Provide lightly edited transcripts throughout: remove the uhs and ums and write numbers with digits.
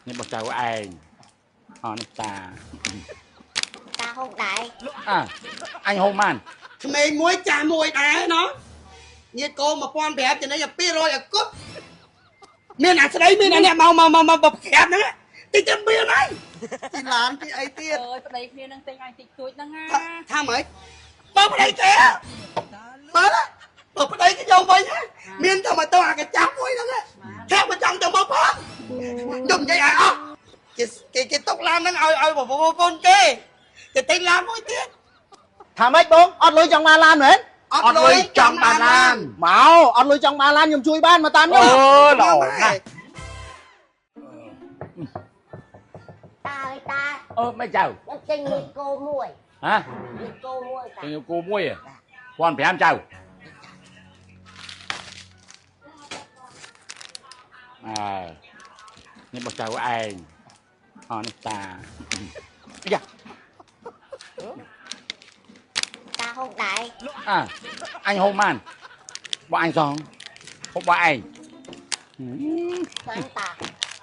នេះបោះចៅឯងអនេះតា តាហូបដែរ អើអញហូបបាន ក្មេងមួយចាស់មួយដែរណោះញាតគោ1500ចំណេញ200អគុតមានអាស្ដីមានអាអ្នកមកមកមកមកប្រាប់ហ្នឹងតិចទៅមានហើយទីឡានទីអីទៀត អើយប្តីគ្នានឹងទិញឲ្យតិចតួចហ្នឹងណា ថាម៉េចបើប្តីគេមើលបើប្តីគេយកវិញមានតែមកទៅអាកាចាស់មួយហ្នឹងថាមិនចង់ទៅមកផងខ្ញុំនិយាយឲ្យអស់គេគេគេຕົកឡានហ្នឹងឲ្យឲ្យប្រពន្ធគេគេទិញឡានមួយទៀត ថាម៉េចបងអត់លុយចង់បានឡានមែន អត់លុយចង់បានឡាន មកអត់លុយចង់បានឡានខ្ញុំជួយបានមកតាមខ្ញុំ អឺល្អណាស់ តាអើយតា អឺមិនចៅ ខ្ញុំទិញមួយគោមួយ ហ៎ មួយគោមួយតា ទិញគោមួយ1500ចៅអើនេះបោះចៅឯងអនេះតាយ៉ា តាហូបដែរ អើអញហូបបានបើអញសងហូបបើឯង តា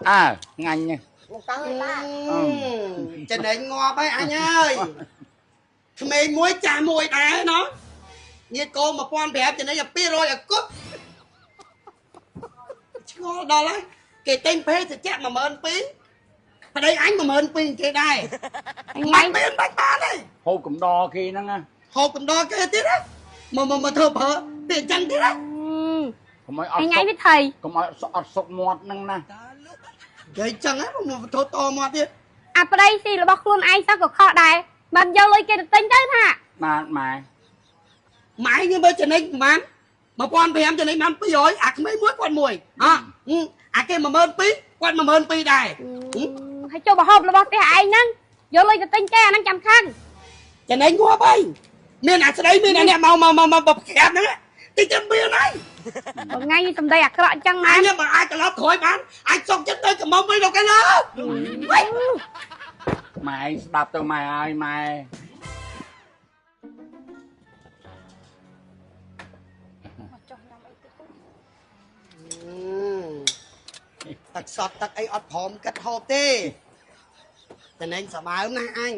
អើងាញ់ មកទៅតា ចំណេញងាប់ហើយអញអើយក្មេងមួយចាស់មួយដែរណោះញាតគោ1500ចំណេញ200អគុតឆ្ងល់ដល់ហើយគេទិញភេសជ្ជៈ12000ប្តីអញ12000គេដែរមិនមានបាច់បានទេ ហូបកំដរគេហ្នឹងណា ហូបកំដរគេទៀតណាមកមកមកធ្វើប្រើទៀតអញ្ចឹងទៀតណា កុំឲ្យអត់ ថ្ងៃវាថៃ កុំឲ្យអត់សុកមាត់ហ្នឹងណា និយាយចឹងហ៎មកធ្វើតមាត់ទៀត អាប្តីស៊ីរបស់ខ្លួនឯងសោះក៏ខកដែរមិនយកលុយគេទៅទិញទៅថា បាទម៉ែ ម៉ែខ្ញុំមើលចំណេញប្រហែល1500ចំណេញបាន200អាក្មេងមួយគាត់មួយអអាគេ12000គាត់12000ដែរ ហើយចូលបហូបរបស់ផ្ទះឯងហ្នឹងយកលុយទៅទិញគេអាហ្នឹងចាំខឹង ចំណេញងាប់ហើយមានអាស្ដីមានអាអ្នកមកមកមកមកប្រាប់ហ្នឹងតិចទៅមានហើយ ថ្ងៃនេះសម្ដីអាក្រក់អញ្ចឹងណា អញបើអាចត្រឡប់ក្រោយបានអាចសុកចិត្តទៅកំមុំវិញដល់គេណា ម៉ែឯងស្ដាប់ទៅម៉ែហើយម៉ែ ទឹកសតទឹកអីអត់ព្រមគិតហូបទេចំណេញសបើមណាស់អញ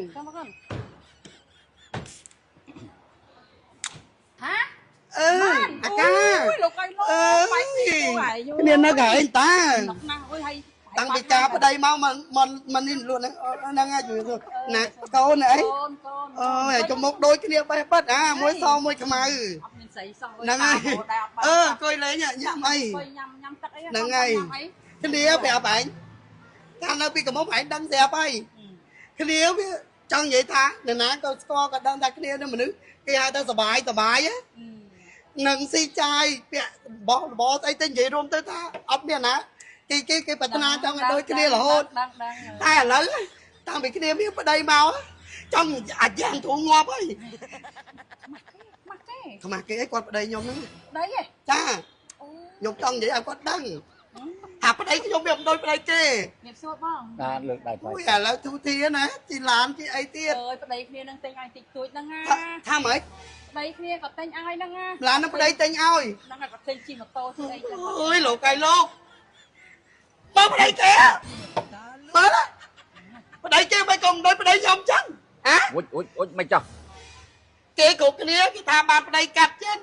ហា អឺអាកា លោកអើយលោកបាយពី គ្នានៅកឯងតា ណាស់អើយហើយ តាំងពីការប្តីមកមិនមិននេះលក់ហ្នឹងហ្នឹងហើយណាកូនអី កូនកូន អើយចំមុខដូចគ្នាបេះបិទអាមួយសមួយខ្មៅ អត់មានស្អីសោះ ហ្នឹងហើយអឺអង្គុយលេងញ៉ាំអី ញ៉ាំញ៉ាំទឹកអី ហ្នឹងហើយគ្នាប្រាប់ឯងកាលនៅពីកំមុំឯងដឹងស្រាប់ហើយគ្នាវាចង់និយាយថានរណាក៏ស្គាល់ក៏ដឹងថាគ្នានឹងមនុស្សគេហៅថាសបាយសបាយនឹងស៊ីចាយពាក់បោះរបរស្អីទៅនិយាយរួមទៅថាអត់មានណាគេគេគេប្រាថ្នាចង់ឲ្យដូចគ្នារហូតតែឥឡូវតាំងពីគ្នាមានប្តីមកចង់អាចយ៉ាងទ្រូងងាប់ហើយខ្មាស់គេអីគាត់ប្តីខ្ញុំហ្នឹង ប្តីហ៎ ចាខ្ញុំចង់និយាយឲ្យគាត់ដឹងថាប្តីខ្ញុំវាមិនដូចប្តីគេ មានសួរបង បាទលើកដៃ អូយឥឡូវទូធាណាជីឡានជីអីទៀត អើយប្តីគ្នានឹងទិញឲ្យតិចតួចហ្នឹងណា ថាម៉េច ប្តីគ្នាក៏ទិញឲ្យហ្នឹងណា ឡានហ្នឹងប្តីទិញឲ្យ ហ្នឹងហើយក៏ទិញជិះម៉ូតូជិះអីចឹង អូយលោកឯងលោកបើប្តីគេមើលប្តីគេមិនក៏មិនដូចប្តីខ្ញុំចឹងហ៎ អុចអុចអុចមិនចោះ គេគ្រប់គ្នាគេថាបានប្តីកាត់ចិន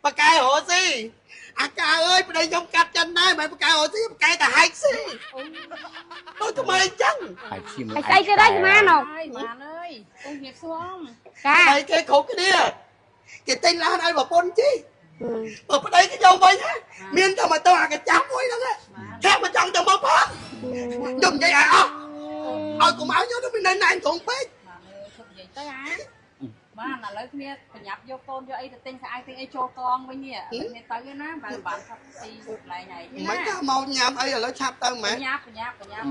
បកែរស់ស៊ីអាកាអើយប្តីខ្ញុំកាត់ចិនដែរមិនបកែរស់ស៊ីបកែតែហែកស៊ីដូចថ្មីចឹង ហែកស៊ី ហើយស្អីគេដែរស្មាន ហើយបានអើយអូញៀបសួរ ចា ប្តីគេគ្រប់គ្នាគេទិញឡានឲ្យប្រពន្ធជិះបើប្តីគេយកវិញមានតែមកទៅអាកាចាស់មួយហ្នឹងថាមិនចង់ទៅមកផងខ្ញុំនិយាយឲ្យអស់ឲ្យកុំឲ្យយកទៅមានណែនត្រង់ពេក បាទអើយឈប់និយាយទៅអាបានឥឡូវគ្នាប្រញាប់យកកូនយកអីទៅទិញខោអាវទិញអីចូលកងវិញនេះគ្នាទៅណាបានបានផឹកស៊ីកន្លែងហើយ មិនថាមកញ៉ាំអីឥឡូវឆាប់ទៅម៉េច ប្រញាប់ប្រញាប់ប្រញាប់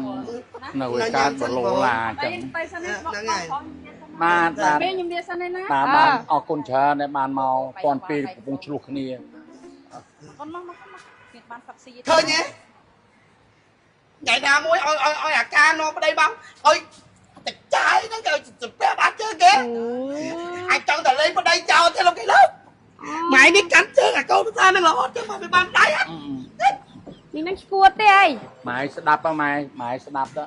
ណា នៅឯការបលោឡាចឹង ទៅសិននេះបងបង បាទបាទ មានខ្ញុំនិយាយសិនឯណា បាទបាទអរគុណច្រើនដែលបានមកតាន់ពេលកំពុងឆ្លោះគ្នា កូនមកមកមកគ្នាបានផឹកស៊ី ឃើញទេថ្ងៃណាមួយឲ្យឲ្យឲ្យអាការនាំប្តីបងឲ្យតែចាយហ្នឹងគេស្ពះបាត់ជើងគេអាចចង់តែលេងប្តីចោលទេលោកគេលោកម៉ែនេះកាន់ជើងអាកូនភាសាហ្នឹងរហូតចឹងមកវាបានដៃ នេះ នឹងឈួតទេអី ម៉ែស្ដាប់ម៉ែម៉ែស្ដាប់ទៅ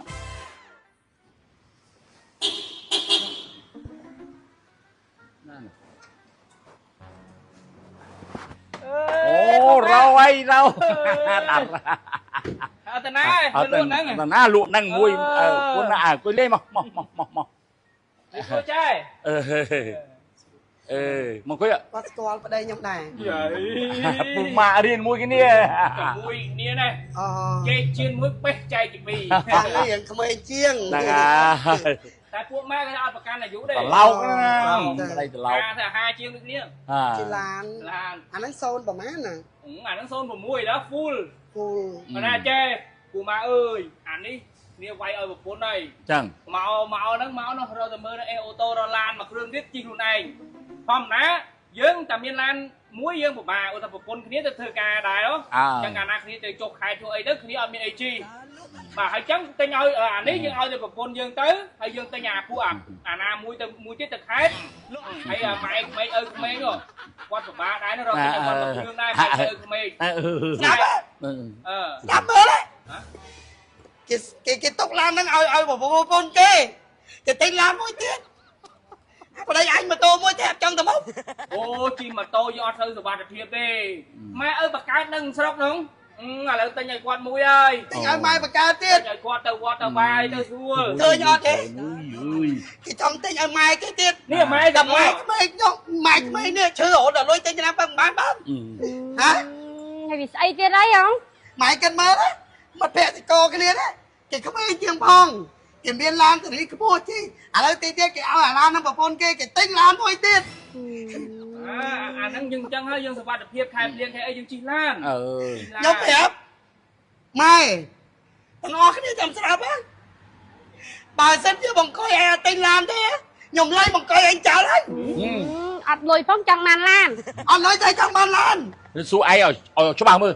អូរោអីរោ អត់តាណាលក់ហ្នឹង តាណាលក់ហ្នឹងមួយគុណណាអង្គុយលេងមកមកមកមកមក ចែ អឺអេមកអង្គុយ គាត់ស្គាល់ប្តីខ្ញុំដែរ ពុម៉ាក់រៀនមួយគ្នា មួយគ្នាណា អូ គេជៀនមួយបេះចែកជាពីរ អានេះរៀងក្មេងជាង ហ្នឹងហើយ តែពួកម៉ែគេអត់ប្រកាន់អាយុទេ ត្រឡោកណាប្តីត្រឡោក ថាហាជាងដូចគ្នា ជាឡានអាហ្នឹង0ប្រហែលណា អាហ្នឹង06ដល់ full full ណាចេះពូម៉ាអើយអានេះគ្នាវាយឲ្យប្រពន្ធហើយ ចឹង មកមកហ្នឹងមកនោះរកតែមើលអេអូតូរឡានមួយគ្រឿងទៀតជិះខ្លួនឯងធម្មតាយើងតែមានឡានមួយយើងពិបាកឧទាហរណ៍ប្រពន្ធគ្នាទៅធ្វើការដែរចឹងកាលណាគ្នាទៅចុះខែធ្វើអីទៅគ្នាអត់មានអីជីបាទហើយចឹងទិញឲ្យអានេះយើងឲ្យទៅប្រពន្ធយើងទៅហើយយើងទិញអាពួកអាណាមួយទៅមួយទៀតទៅខេត្តហើយអាម៉ែក្មេងឪក្មេងគាត់ពិបាកដែររកទិញឲ្យគាត់មួយគ្រឿងដែរម៉ែឪក្មេង ស្ដាប់អឺស្ដាប់មើលគេគេគេຕົកឡានហ្នឹងឲ្យឲ្យប្រពន្ធគេគេទិញឡានមួយទៀតប្តីអញម៉ូតូមួយទេអត់ចង់ទៅមក អូជិះម៉ូតូយើងអត់ត្រូវសុវត្ថិភាពទេម៉ែឪបង្កើតនឹងស្រុកហ្នឹងឥឡូវទិញឲ្យគាត់មួយហើយ ទិញឲ្យម៉ែបង្កើតទៀត ឲ្យគាត់ទៅវត្តទៅបាយទៅស្រួល ឃើញអត់ទេគេចង់ទិញឲ្យម៉ែគេទៀត នេះម៉ែ តែម៉ែក្មេងខ្ញុំម៉ែក្មេងនេះឈឺរហូតដល់លុយទិញឆ្នាំពឹងបានបានហ៎ ហើយវាស្អីទៀតអីហ៎ ម៉ែគិតមើលមិត្តភក្តិកគ្នាទេគេក្មេងជាងផងគេមានឡានសេរីខ្ពស់ជីឥឡូវទីទៀតគេឲ្យអាឡាននឹងប្រពន្ធគេគេទិញឡានមួយទៀត អាហ្នឹងយើងចឹងហើយយើងសុវត្ថិភាពខែភ្លៀងខែអីយើងជិះឡាន អឺ ខ្ញុំប្រាប់ម៉ែទាំងអស់គ្នាចាំស្រាប់ហ៎បើសិនជាបង្កយឲ្យទិញឡានទេខ្ញុំលៃបង្កយអញចោលហើយ អត់លុយផងចង់បានឡាន អត់លុយតែចង់បានឡាន សួរឯងឲ្យច្បាស់មើល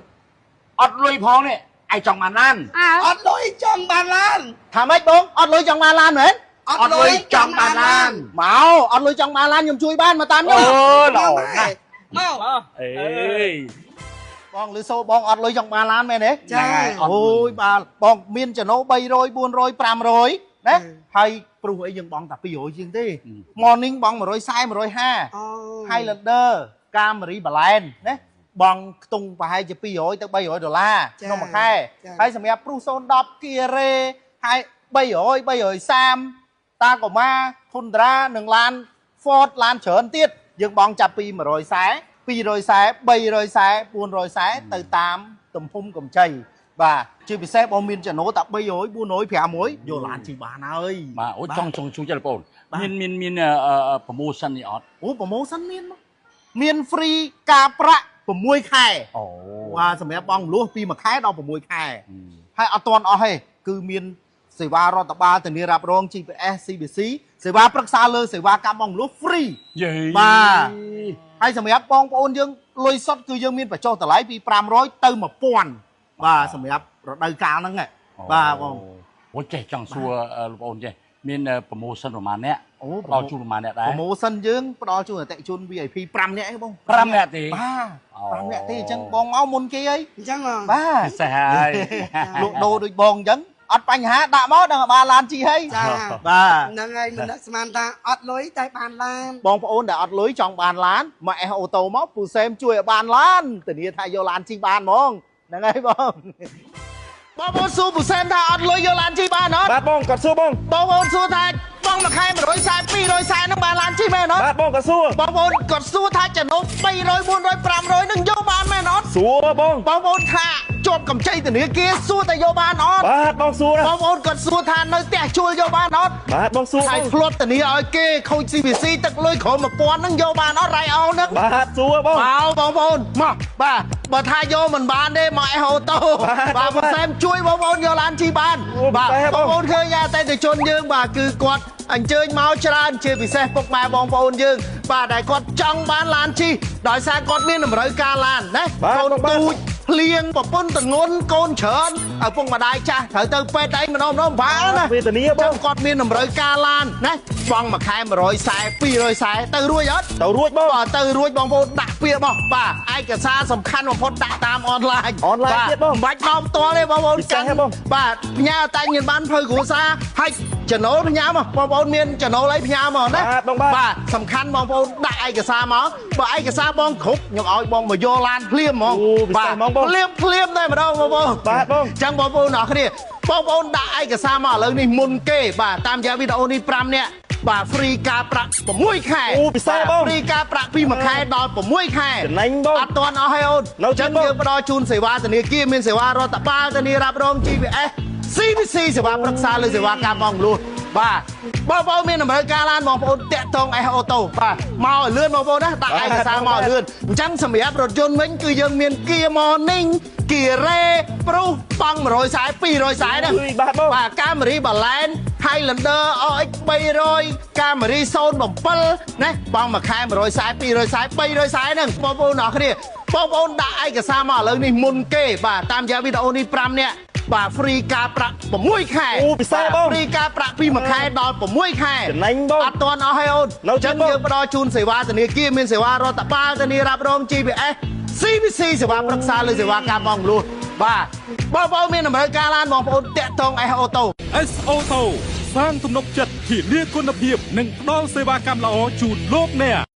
អត់លុយផងនេះឯងចង់បានឡាន អត់លុយចង់បានឡាន ថាម៉េចបងអត់លុយចង់បានឡានមែន អត់លុយចង់បានឡាន មកអត់លុយចង់បានឡានខ្ញុំជួយបានមកតាមខ្ញុំ អូល្អណាស់ មក អេ បងលឺសូបងអត់លុយចង់បានឡានមែនទេ ចា អូយបាទបងមានចំណូល300 400 500ណាហើយព្រោះអីយើងបងតែ200ជាងទេ Morning បង140 150 Highlander Camry Balan ណាបងខ្ទង់ប្រហែលជា200ទៅ300ដុល្លារក្នុងមួយខែហើយសម្រាប់ព្រុស010គីរ៉េហើយ300 330តាកូម៉ាធុនដ្រានិងឡាន Ford ឡានច្រើនទៀតយើងបងចាប់ពី140 240 340 440ទៅតាមទំហំកម្ចីបាទជាពិសេសបងមានចំណូលតែ300 400 500យកឡានជិះបានហើយ បាទអូចង់ចង់ជួយចិត្តបងមានមានមាន promotion នេះអត់ អូ promotion មានមាន free ការប្រាក់6ខែ អូ បាទសម្រាប់បងលួសពី1ខែដល់6ខែហើយអត់ទាន់អស់ទេគឺមានសេវារដ្ឋបាលធានារ៉ាប់រង GPS CBC សេវាប្រឹក្សាលើសេវាកម្មបងលួស free បាទហើយសម្រាប់បងប្អូនយើងលុយសុទ្ធគឺយើងមានបញ្ចុះតម្លៃពី500ទៅ1000បាទសម្រាប់រដូវកាលហ្នឹងបាទបង អូចេះចង់សួរលោកប្អូនចេះមាន promotion ប្រហែលអ្នក អូ ផ្ដល់ជូនប្រហែលអ្នកដែរ promotion យើងផ្ដល់ជូនអតិថិជន VIP 5នាក់ឯងបង 5នាក់ទេ បាទ5នាក់ទេអញ្ចឹងបងមកមុនគេអី អញ្ចឹង បាទ ពិសេសហើយ លក់ដូរដូចបងអញ្ចឹងអត់បញ្ហាដាក់មកដល់បានឡានជិះហើយ ចា បាទ ហ្នឹងហើយមិននឹកស្មានថាអត់លុយតែបានឡាន បងប្អូនដែលអត់លុយចង់បានឡានមកអេសអូតូមកពូសេមជួយឲ្យបានឡានធានាថាយកឡានជិះបានហ្មងហ្នឹងហើយបងបងប្អូនសួរពូសេមថាអត់លុយយកឡានជិះបានអត់ បាទបងគាត់សួរបង បងប្អូនសួរថាបងមួយខែ140 240ហ្នឹងបានឡានជិះមែនអត់ បាទបងគាត់សួរ បងប្អូនគាត់សួរថាចំណូល300 400 500ហ្នឹងយកបានមែនអត់ សួរបង បងប្អូនថាជាប់កម្ចីធនាគារសួរតែយកបានអត់ បាទបងសួរ បងប្អូនគាត់សួរថានៅផ្ទះជួលយកបានអត់ បាទបងសួរ ហើយធ្លាប់ធានាឲ្យគេខូច CBC ទឹកលុយក្រោម1000ហ្នឹងយកបានអត់រ៉ៃអោហ្នឹង បាទសួរបង មកបងប្អូនមកបាទបើថាយកមិនបានទេមកអេអូតូបាទបងសែមជួយបងប្អូនយកឡានជិះបានបាទបងប្អូនឃើញអតិថិជនយើងបាទគឺគាត់អញ្ជើញមកច្រើនជាពិសេសពុកម៉ែបងប្អូនយើងបាទដែលគាត់ចង់បានឡានជិះដោយសារគាត់មានតម្រូវការឡានណាកូនទូច ភ្លៀងប្រពន្ធតងន់កូនច្រើនឪពុកម្ដាយចាស់ត្រូវទៅពេទ្យឯងម្ដងម្ដងពិបាកណា វេទនាបង ចឹងគាត់មានតម្រូវការឡានណាបងមួយខែ140 240ទៅរួចអត់ ទៅរួចបង បាទទៅរួចបងប្អូនដាក់ពាក្យមកបាទឯកសារសំខាន់បំផុតដាក់តាមអនឡាញ អនឡាញទៀតបង មិនបាច់មកផ្ទាល់ទេបងប្អូន ពិសេសហ៎បង បាទផ្ញើតែញបានភៅគ្រួសារហើយចំណូលផ្ញើមកបងប្អូនមានចំណូលអីផ្ញើមកណា បាទបងបាទ បាទសំខាន់បងប្អូនដាក់ឯកសារមកបើឯកសារបងគ្រប់ខ្ញុំឲ្យបងមកយកឡានភ្លាមហ្មង អូពិសេសហ្មងបង ភ្លាមភ្លាមតែម្ដងបងប្អូន បាទបង ចឹងបងប្អូនអរគ្នាបងប្អូនដាក់ឯកសារមកឥឡូវនេះមុនគេបាទតាមរយៈវីដេអូនេះ5នាក់បាទ free ការប្រាក់6ខែ អូពិសេសបង free ការប្រាក់ពី1ខែដល់6ខែ ចំណេញបង អត់ទាន់អស់ហើយអូន នៅទៀត ចឹង បង យើងផ្ដល់ជូនសេវាធនាគារមានសេវារដ្ឋបាលធានារ៉ាប់រង GPS CBC សេវាប្រឹក្សាលើសេវាកម្មបងលួសបាទបងប្អូនមានតម្រូវការឡានបងប្អូនតាក់ទង S Auto បាទមកឲ្យលឿនបងប្អូនណាដាក់ឯកសារមកឲ្យលឿនអញ្ចឹងសម្រាប់រថយន្តវិញគឺយើងមាន Kia Morning Kia Ray ប្រុសបង140 240ណា អើយបាទបង បាទ Camry Balan Highlander RX 300 Camry 07ណាបងមួយខែ140 240 340ហ្នឹងបងប្អូនអរគ្នាបងប្អូនដាក់ឯកសារមកឥឡូវនេះមុនគេបាទតាមរយៈវីដេអូនេះ5នាក់បាទ free ការប្រាក់6ខែ អូពិសេសបង free ការប្រាក់ពី1ខែដល់6ខែ ចំណេញបង អត់ទាន់អស់ហើយអូន នៅទៀតបង ចឹងយើងផ្ដល់ជូនសេវាធនាគារមានសេវារដ្ឋបាលធានារ៉ាប់រង GPS CBC សេវាប្រឹក្សាលើសេវាកម្មបងលួសបាទបងប្អូនមានតម្រូវការឡានបងប្អូនតាក់ទង S Auto S Auto សាងទំនុកចិត្តធានាគុណភាពនិងផ្ដល់សេវាកម្មល្អជូនលោកអ្នក។